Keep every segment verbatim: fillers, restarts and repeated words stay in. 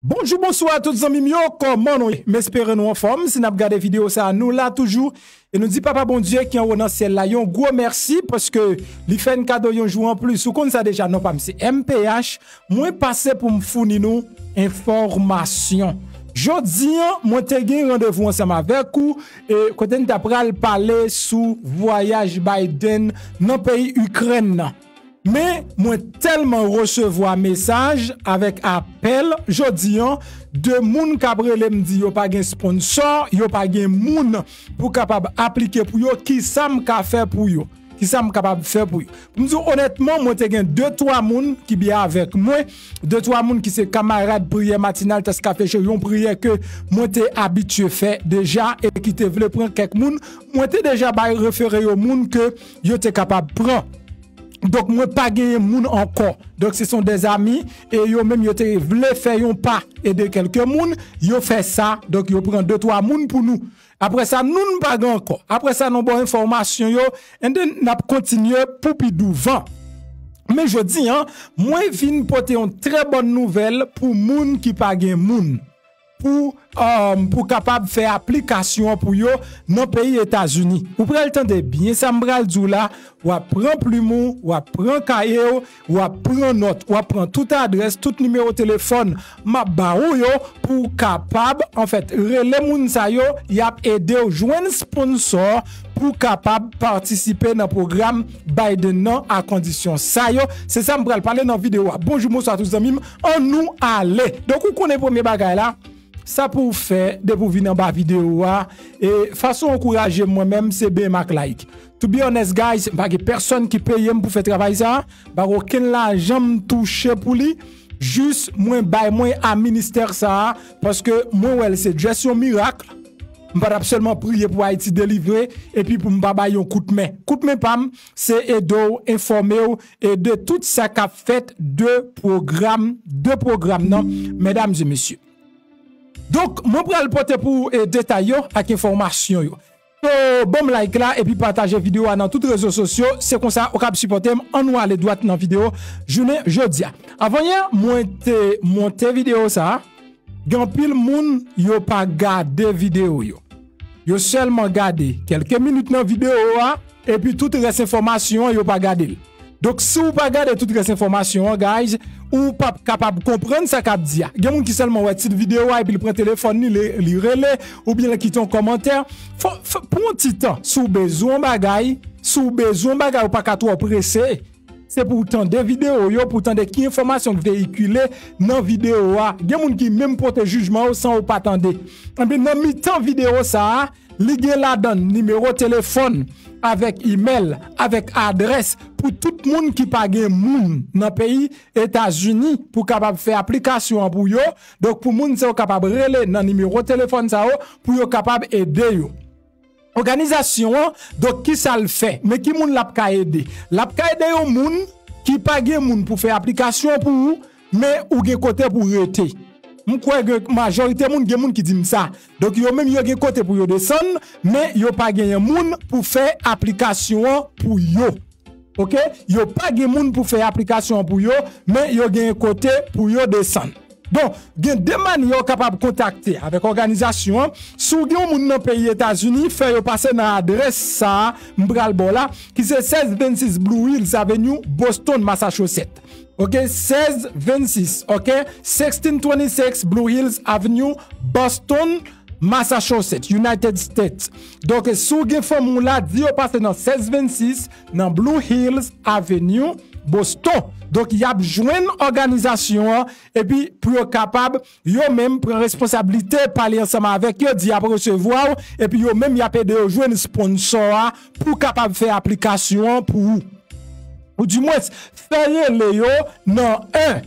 Bonjou, bonswa tout zanmi m yo, kòman nou ye? M espere nou anfòm. Si n ap gade videyo sa a, nou la toujou. E nou di Papa Bondye ki anwo nan syèl la yon gwo mèsi paske li fè n kado yon jou anplis. Ou konn sa deja, non pa m se M P H. Mwen pase pou m founi nou enfòmasyon. Jodi a, mwen te gen randevou ansanm avèk ou, e kote n ta pral pale sou vwayaj Biden nan peyi Ikrèn nan. Men, mwen tèlman resevwa mesaj avèk apèl jodi a de moun k ap rele m di yo pa gen sponsò, yo pa gen moun pou kapab aplike pou yo, kisa m ka fè pou yo? Kisa m kapab fè pou yo? Pou m di w onètman, mwen te gen de twa moun ki byen avèk mwen, de twa moun ki se kamarad priyè matinal, Taskafe Cho, yon priyè ke mwen te abitye fè deja e ki te vle pran kèk moun, mwen te deja bay refere yo moun ke yo te kapab pran. Donk, mwen pa genyen moun ankò. Donk, se son dèzami e yo menm yo te vle fè yon pa ede kèlke moun, yo fè sa. Donk, yo pran de twa moun pou nou. Apre sa, nou n pa gen ankò. Apre sa, nou ba w enfòmasyon yo, and then n ap kontinye pou pi douvan. Men jodi a, mwen vin pote yon trè bòn nouvèl pou moun ki pa gen moun. Pou, um, pou kapab fè aplikasyon an pou yo nan peyi Etazini. Ou pral tande byen sa m pral di w la, w ap pran plim ou, w ap pran kaye w, w ap pran nòt, w ap pran tout adrès, tout nimewo telefòn m ap ba ou yo pou w kapab, anfèt, rele moun sa yo, y ap ede w jwenn sponsò pou w kapab patisipe nan pwogram Biden nan a kondisyon sa yo. Se sa m pral pale nan videyo a. Bonjou, bonswa tout zanmi m. Ann nou ale. Donk, ou konnen premye bagay la, sa pou w fè depi w vin anba videyo a, e fason w ankouraje m mwen menm, se benyen m ak like. To be honest, guys, m pa gen pèsonn ki peye m pou fè travay sa a. M pa gen okenn lajan m touche pou li. Jis mwen bay mwen a ministè sa a, paske mwen wè l se just yon mirak. M pa t ap sèlman priye pou Ayiti delivre, epi pou m pa bay yon kout men. Kout men pa m, se ede w, enfòme w, e de tout sa k ap fèt de pwogram, de pwogram nan, medam e mesye. Donk, mwen pral pote pou ou, e, detay yo ak enfòmasyon yo. So, ban m like la epi pataje videyo a nan tout rezo sosyo. Se konsa ou kab sipòte m. Ann nou ale dwat nan videyo jounen jodi a. Avanyè, mwen te monte videyo sa a, gen anpil moun yo pa gade videyo yo. Yo sèlman gade kèlke minit nan videyo a, epi tout rès enfòmasyon an, yo pa gade l. Donk, si w pa gade tout rès enfòmasyon an, guys, ou p ap kapab konprann sa k ap di a. Gen moun ki sèlman wè tit videyo a, epi l pran telefòn li, li, li rele, oubyen l kite yon kòmantè. Fò, fò, pou yon ti tan, si w bezwen yon bagay, si w bezwen yon bagay, ou pa ka twò prese. Se pou w tande videyo yo, pou w tande ki enfòmasyon k veyikile nan videyo a. Gen moun ki menm pote jijman yo san ou pa tande. Ebyen, nan mitan videyo sa a, li gen ladan l nimewo telefòn, avèk imèl, avèk adrès pou tout moun ki pa gen moun nan peyi Etazini pou kapab fè aplikasyon an pou yo. Donk, pou moun sa yo kapab rele nan nimewo telefòn sa yo pou yo kapab ede yo. Òganizasyon an, donk, kisa l fè? Men ki moun l ap ka ede? L ap ka ede yon moun ki pa gen moun pou fè aplikasyon pou ou, men ou gen kote pou w rete. M kwè gen majorite moun, gen moun ki di m sa. Donk, yo menm yo gen kote pou yo desann, men yo pa genyen moun pou fè aplikasyon an pou yo. Oke? Yo pa gen moun pou fè aplikasyon an pou yo, men yo genyen kote pou yo desann. Bon, gen de manyè w kapab kontakte avèk òganizasyon an. Si w gen yon moun nan peyi Etazini, fè yo pase nan adrès sa a m pral ba w la, ki se sèz vennsis Blue Hills Avenue, Boston, Massachusetts. Oke, sèz vennsis, oke, sixteen twenty-six Blue Hills Avenue, Boston, Massachusetts, United States. Donk, si w gen fanmi w la, di yo pase nan sèz vennsis, nan Blue Hills Avenue, Boston. Donk, y ap jwenn òganizasyon an, epi pou yo kapab, yo menm, pran responsablite, pale ansanm avèk yo, di y ap resevwa w, epi yo menm, y ap ede yo jwenn sponsò a pou kapab fè aplikasyon an pou ou. Ou dimwens, fè rele yo nan en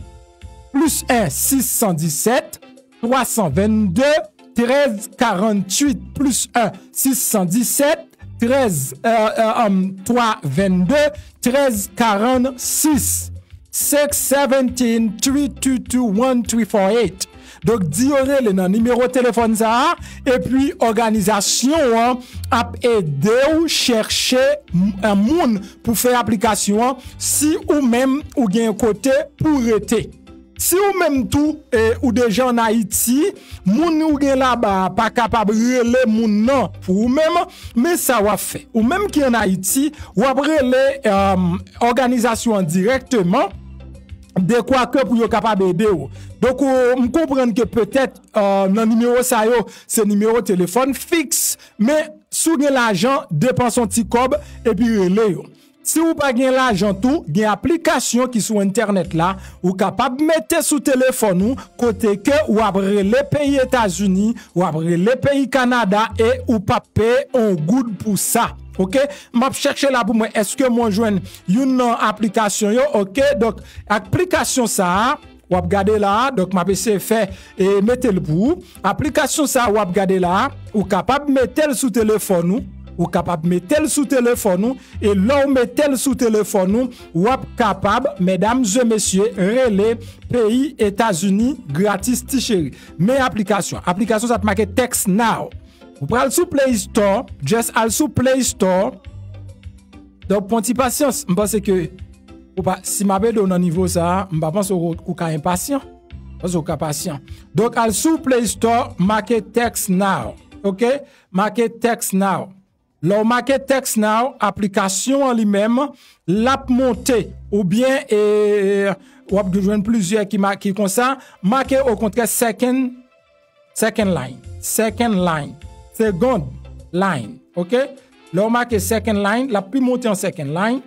plis en sis san disèt, twa san vennde, trèz karanntuit, plis en sis san disèt, trèz, euh, euh, um, twa vennde, trèz karannsis, six seventeen, three two two, one three four eight. Donk, di yo rele nan nimewo telefòn sa a, epi òganizasyon an ap ede w chèche m-, yon moun pou fè aplikasyon an, si ou menm ou gen yon kote pou w rete. Si ou menm tou, e, ou deja ann Ayiti, moun ou gen laba a pa kapab rele moun nan pou ou menm, men sa w ap fè. Ou menm ki ann Ayiti, w ap rele, um, òganizasyon an dirèkteman, dekwa ke pou yo kapab ede w. Donk, ou, m konprann ke petèt, uh, nan nimewo sa yo, se nimewo telefòn fiks, men si w gen lajan, depanse yon ti kòb, epi rele yo. Si ou pa gen lajan tou, gen aplikasyon ki sou entènèt la, ou kapab mete sou telefòn ou, kote ke w ap rele peyi Etazini, w ap rele peyi Kanada, e ou p ap peye yon goud pou sa. Oke? M ap chèche la pou mwen, èske mwen jwenn youn nan aplikasyon yo? Oke? Donk, aplikasyon sa a, w ap gade la a, donk m ap eseye fè e mete l pou ou. Aplikasyon sa a w ap gade la a, ou kapab mete l sou telefòn ou, ou kapab mete l sou telefòn ou, e lè w mete l sou telefòn ou, w ap kapab, medam e mesye, rele peyi Etazini gratis, ti cheri. Men aplikasyon. Aplikasyon sa t make Text Now. Ou pral sou Play Store, just al sou Play Store. Donk, pran ti pasyans. M panse ke ou pa, si m ap ede w nan nivo sa a, m pa panse ou, ou ka enpasyan. M panse ou ka pasyan. Donk, al sou Play Store, make Text Now. Oke? Make Text Now. Lè w make Text Now, aplikasyon an li menm, l ap monte. Oubyen, e, w ap jwenn plizyè ki ma-, ki konsa. Make okontrè second, second line. Second line. Second line. Oke? Lè w make second line, l ap pi monte an second line.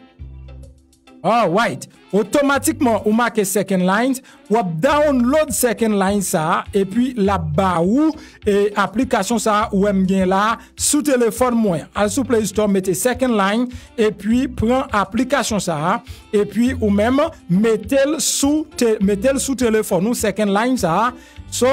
Alright. Otomatikman, ou make second line, w ap download second line sa a, epi l ap ba ou, e, aplikasyon sa a, ou wè m gen la, sou telefòn mwen. Al sou Play Store, mete second line, epi pran aplikasyon sa a, epi ou menm, mete l sou te-, mete l sou telefòn ou, second line sa a. So,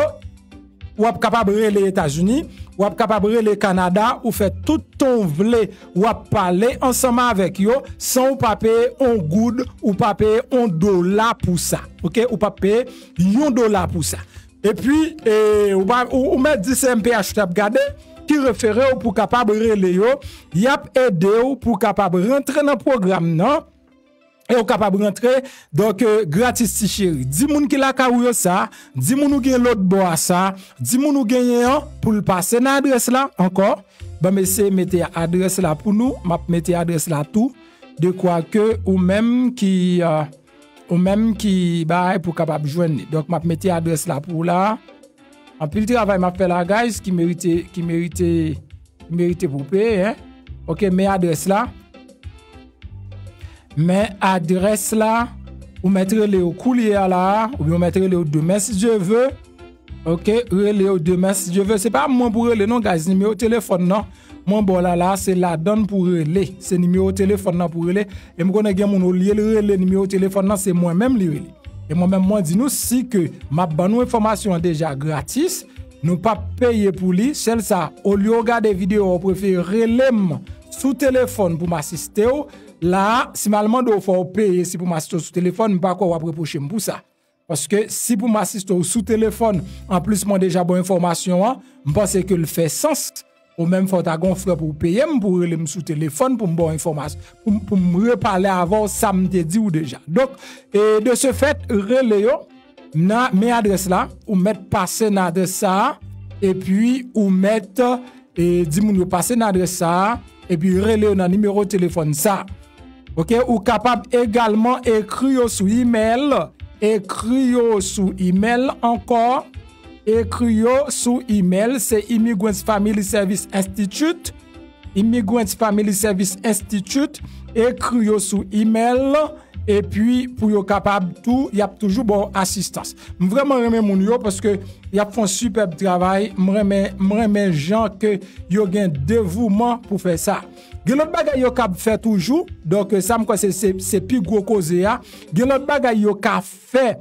w ap kapab rele Etazini, w ap kapab rele Kanada, ou fè tout tan w vle, w ap pale ansanm avèk yo, san ou pa peye on goud, ou pa peye on dola pou sa. Oke? Ou pa peye yon dola pou sa. Epi, e, ou pa, ou, ou mèt di se M P H ou t ap gade, ki refere w pou kapab rele yo, y ap ede w pou kapab rantre nan pwogram nan, e w kapab rantre, donk, e, gratis, ti cheri. Di moun ki lakay ou yo sa, di moun ou gen lòt bò a sa, di moun ou genyen an pou l pase nan adrès la ankò. Ban m eseye mete adrès la pou nou, m ap mete adrès la tou, dekwa ke ou menm ki, e, ou menm ki bay pou kapab jwenn li. Donk, m ap mete adrès la pou ou la. Anpil travay m ap fè la, guys, ki merite, ki merite, ki merite pou peye, en. Oke, men adrès la. Men adrès la, ou mèt rele yo koulye a la, oubyen ou mèt rele yo demen, si Dye ve. Oke, rele yo demen, si Dye ve. Se pa mwen pou rele, non, guys, nimewo telefòn nan. Mwen ba w la la, se ladann pou rele. Se nimewo telefòn nan pou rele. E m konnen gen moun, olye l rele nimewo telefòn nan, se mwen menm li rele. E mwen menm, mwen di nou, si ke m ap ban nou enfòmasyon an deja gratis, nou p ap peye pou li. Sèl sa, olye w gade videyo a, ou prefere rele m sou telefòn pou m asiste w. La a, si m al mande w fò w peye, si pou m asiste w sou telefòn, m pa kwè w ap repwoche m pou sa. Paske si pou m asiste w sou telefòn, anplis mwen deja ba w enfòmasyon an, m panse ke l fè sans. Ou menm fò w ta gon frè pou w peye m, pou w rele m sou telefòn, pou m ba w enfòmasyon, pou m, pou m repale avè w sa m te di w deja. Donk, e de ce fait, rele yo, nan, men adrès la, ou mèt pase nan adrès sa a, epi ou mèt, e, di moun yo pase nan adrès sa a, epi rele yo nan nimewo telefòn sa a. Oke, ou kapab egalman ekri yo sou imèl, ekri yo sou imèl ankò, ekri yo sou imèl, se Immigrants Family Service Institute, Immigrants Family Service Institute, ekri yo sou imèl, epi pou yo kapab tou, y ap toujou ba w asistans. M vrèman renmen moun yo paske y ap fè yon sipèb travay, m renmen, m renmen jan ke yo gen devouman pou fè sa. Gen lòt bagay yo kab fè toujou, donk, sa m kwè se, se, se pi gwo koze a. Gen lòt bagay yo ka fè,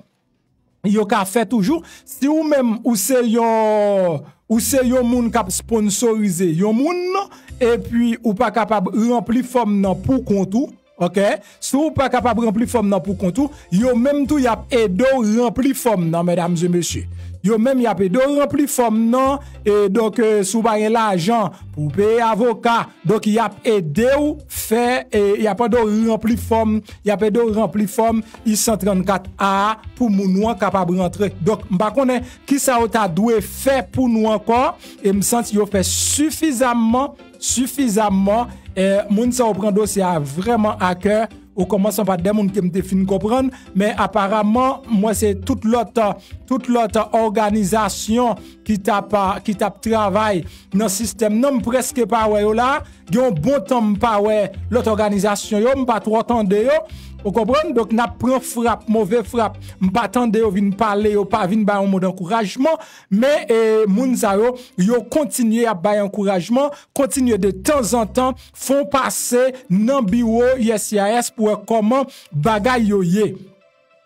yo ka fè toujou. Si ou menm, ou se yon, ou se yon moun k ap sponsorize yon moun, epi ou pa kapab ranpli fòm nan pou kont ou, oke? Si ou pa kapab ranpli fòm nan pou kont ou, yo menm tou, y ap ede w ranpli fòm nan, medam e mesye. yo menm y ap ede w ranpli fòm nan, e donk, e, si w pa gen lajan pou w peye avoka, donk y ap ede w fè, e, y ap ede w ranpli fòm, y ap ede w ranpli fòm I san trannkat A a pou moun ou an kapab rantre. Donk, m pa konnen kisa yo ta dwe fè pou nou ankò, e m santi yo fè sifizamman, sifizamman, e, moun sa yo pran dosye a vrèman a kè, o kòmansman pa de moun ke m te fin konprann, men aparaman, mwen se tout lòt, tout lòt òganizasyon ki t ap, ki t ap travay nan sistèm nan, m prèske pa wè yo la. Gen yon bon tan m pa wè lòt òganizasyon yo, m pa twò tande yo. Ou konprann? Donk, n ap pran frap, move frap. M pa tande yo vin pale, yo pa vin bay yon mo dankourajman. Men, e, moun sa yo, yo kontinye ap bay ankourajman, kontinye de tanzantan, fè yon pase nan biwo U S C I S pou wè kòman bagay yo ye.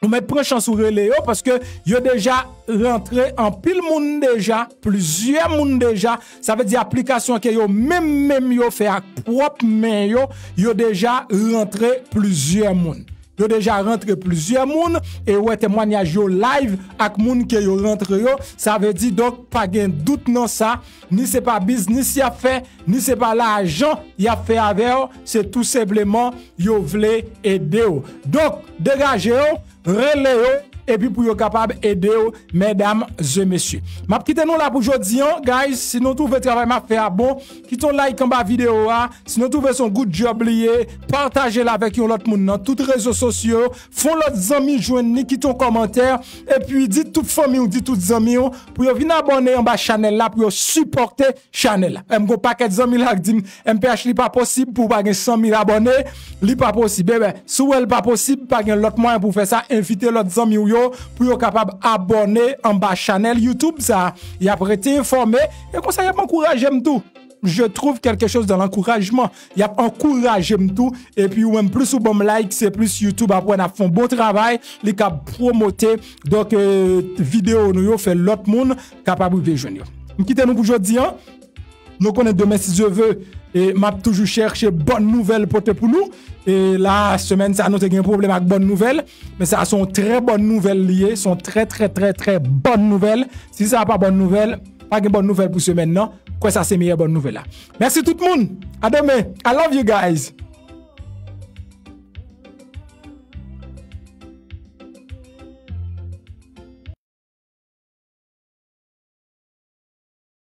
Ou mèt pran chans ou rele yo, paske yo deja rantre anpil moun deja, plizyè moun deja. Sa vle di aplikasyon ke yo menm, menm yo fè ak pwòp men yo, yo deja rantre plizyè moun. Yo deja rantre plizyè moun, e ou wè temwanyaj yo live ak moun ke yo rantre yo. Sa vle di, donk, pa gen dout nan sa, ni se pa biznis y ap fè, ni se pa lajan y ap fè avè w, se tou senpleman yo vle ede w. Donk, degaje w, rele yo, epi pou yo kapab ede w, medam e mesye. M ap kite nou la pou jodi an, guys. Si nou twouve travay m ap fè a bon, kite yon like anba videyo a. Si nou twouve se yon good job li ye, pataje l avèk yon lòt moun nan tout rezo sosyo yo. Fè yon lòt zanmi jwenn li, kite yon kòmantè, epi di tout fanmi w, di tout zanmi w, pou yo vin abòne anba chanèl la, pou yo sipòte chanèl la. E m gon pakèt zanmi la k di m, M P H, li pa posib pou w pa gen san mil abòne, li pa posib. Ebyen, si w wè l pa posib, pa gen lòt mwayen pou w fè sa, envite lòt zanmi w yo, pou yo kapab abòne anba chanèl YouTube sa. Y ap rete enfòme, e konsa y ap ankouraje m tou. Je trouve quelque chose dans l'encouragement. Y ap ankouraje m tou. Epi ou menm, plis ou ban m like, se plis YouTube ap wè n ap fè yon bon travay. Li ka pwomote, donk, e, videyo nou yo, fè lòt moun kapab rive jwenn yo. M kite nou pou jodi an. Nou konnen demen, si Dye ve, e, m ap toujou chèche bòn nouvèl pote pou nou. E la, semèn sa, nou te gen pwoblèm ak bòn nouvèl. Men sa, se yon trè bòn nouvèl li ye. Se yon trè, trè, trè, trè bòn nouvèl. Si sa pa bòn nouvèl, pa gen bòn nouvèl pou semèn nan. Kwè sa se meyè bòn nouvèl la. Mèsi tout moun. A demen. I love you guys.